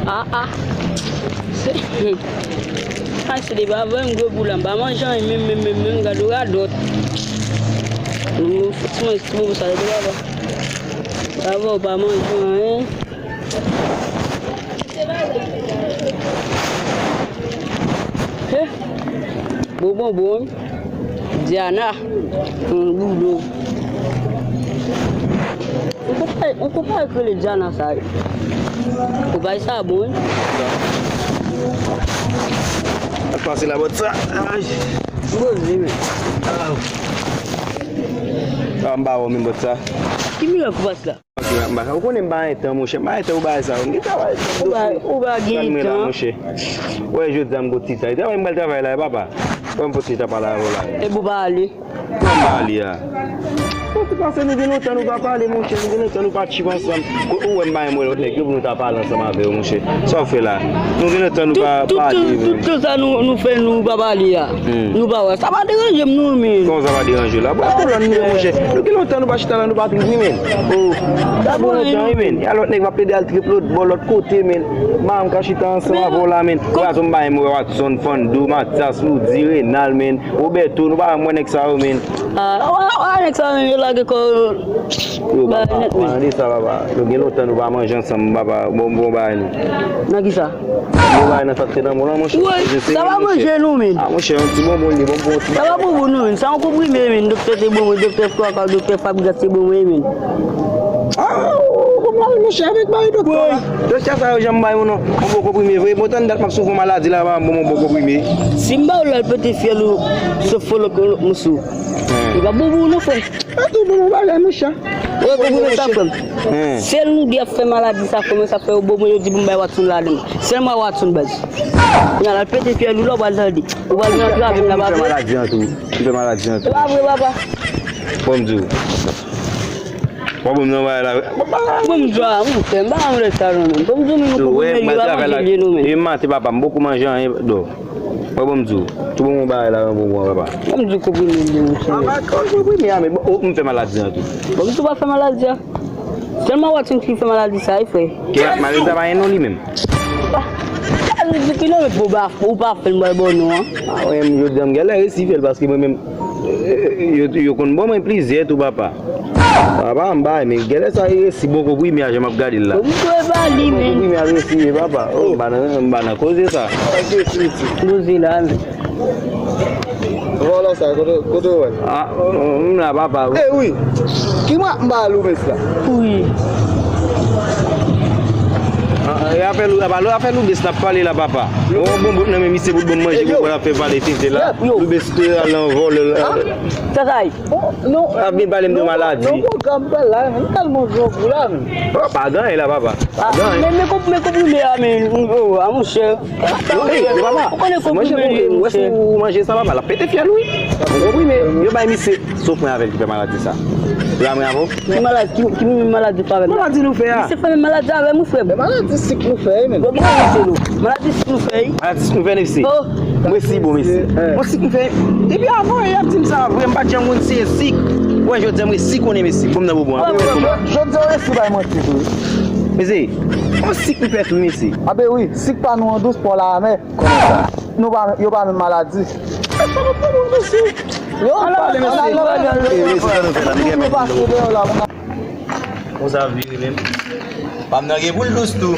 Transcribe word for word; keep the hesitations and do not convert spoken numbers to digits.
Ah, ah. Se, hmm. Ay, se de baba, m gwo boul la, m pa manje anyen, menm, menm, menm, menm, gade w radòt. Nou, fouti manje ti bobo sa, de baba. Baba, w pa manje anyen. He, bon, bon, bon. Diana, yon goudo. Yon konpay, yon konpay k rele Diana sa. Konpay sa bon. Ap pase la bòt sa. Ay. Poze, men. Ah. Ah, m ba wè menm bòt sa. Ki mirak ou pase la? Ok, m pa, ou konnen m pa gen tan, monchè. M pa gen tan pou bagay sa yo. M gen travay. Ou pa, ou pa gen tan. Monchè. Wè, jodi a m gon ti tan. Travay m pral travay la, papa. Wè m pote ta pale avè w la. E pou pale. Kòman m pale a? Bon, se paske nou gen lontan nou pa pale, monchè. Nou gen lontan nou pa tchip ansanm. Ou wè m pa gen mwen lòt nèg yo pou nou ta pale ansanm avè yo, monchè. Sa w fè la? Nou gen lontan nou pa pale. Tout, tout, tout, tout sa nou, nou fè, nou pa pale a. Hmm. Nou pa wè. Sa pa deranje m, non, men. Kòman sa pa deranje w la? Bon, kolòn nou ye, monchè. Nou gen lontan nou pa chita la, nou pa twouve, men. Oh, sa bon lontan, wi, men. Y a lòt nèg va plede al trip lòt bò, lòt kote, men. Madanm ka chita ansanm avè w la, men. Wè, atò m pa gen mwen Watson, Fando, Matyas, Loudi, Renal, men. Roberto, nou pa wè nèg sa yo, men. Ah, wè, wè, nèg sa yo, men, yo lage kò yo. Yo, papa, pa tande sa, papa. Nou gen lontan nou pa manje ansanm, papa. Bon, bon, bagay nou. Nan ki sa? Bon, bagay nan sa k te nan mwen lan, monchè. Wi, sa pa manje nou, men. Ah, monchè, yon ti bonbon, li bonbon, ti. Sa pa bonbon, non, men. Sa yon konprime, men. Doktè te bon, men. Doktè Flora, doktè Fabregas te bon, men. Ah, ou konn mari, monchè, avèk mari doktè la. Doktè sa yo janm bay moun non. Yon bon konprime, vre. Bon, tann dat m ap soufri maladi la, pa bon, bon konprime. Si m ba w l al pete fyèl ou, se fo lòt, lòt moso. Li pa bon pou ou non, frè. Atò, bon, bon bagay, monchè. Ou konprann sa, frè m? Sèl nou di ap fè maladi sa, kòman sa fè yo bon, yo di pou m bay Watson ladan. Sèl mwen Watson, baz. Kounya la, pete fyèl ou la, ou pral tande. Ou pral vin antrave m la, pa vre? M fè maladi an tou. M fè maladi an tou. Se pa vre, papa. Bon, m di w. Bon, bon, non, bagay la. Bon, m di w, a, monchè, m pa anlè sa, non, men. Bon, m di w, men, nou konprann, yo pa manje lye, non, men. E maten, papa, m poko manje anyen, do. Wè, bon, m di w, tou bon, bon bagay la, bon, bon, papa. Bon, m di w konprime li, monchè. Papa, konprime a, men, bon, oh, m fè maladi an tou. Bon, m di w pa fè maladi a. Sèlman Watson ki fè maladi sa, wi, frè. Ke maladi sa pa gen non li menm. Sa vle di ki non, men, ou pa, ou pa fè l, m ba w bon non an. Ah, wi, m, jodi a, m genlè resi fè l, paske mwen menm, eh, yo, yo konn ban mwen plizyè tou, papa. Papa, m bay, men genlè sa resi bon konprime a, jan m ap gade l la. Bon, m tou e ba li, men. Konprime a resi, papa. Oh, m pa nan, m pa nan koze sa. Koze la, men. Vòlò sa, kote, kote w wè l? Ah, m la, papa. Eh, wi. Ki mwa m ba l ou, mesye? Wi. Ah, e afè Lou, apa, Lou, afè Loubès n ap pale la, papa. Yon bon bout nan men misye pou l ban m manje, pou l ap fè pale tenten la. Loubès te al nan vòlò la. Sa sa ye? Oh, non. Ap vin pale m de maladi. Non, pwogram pa la, men tèlman jan pou la, men. Oh, pa gen anyen la, papa. Pa gen anyen. Men, men konp-, men konprime a, men, oh, a, monchè. Ou konnen konprime li, monchè. Ou manje sa, papa, l ap pete fyèl, wi. Konprime, yo bay misye, sof mwen avè l ki fè maladi sa. Yo ba mwen avè w. Ki maladi, ki, ki maladi pa avè m? Maladi nou fè a. Misye fè menm maladi avè m, wi, frè m. Men maladi sik nou fè, wi, men. Bon, bon, misye, nou. Maladi sik nou fè, wi. Maladi sik nou fè, mesye. Oh. Mwen si bon, mesye. Eh. Mwen sik nou fè. Depi avan, y ap di m sa, vre, m pa t janm konn si e sik. Wè, jodi a, mwen si konnen, mesye. Bon, m nan bon, bon. Jodi a, w resi bay manti tou, wi. Mesye, mwen sik nou fè tou, mesye. A ben wi, sik pa nou an dous, pa w la amè. Kòman sa? Nou pa, yo pa menm maladi. Yo, pale, mesye. Konsa vire menm. Pa m nan gen pou l dous tou.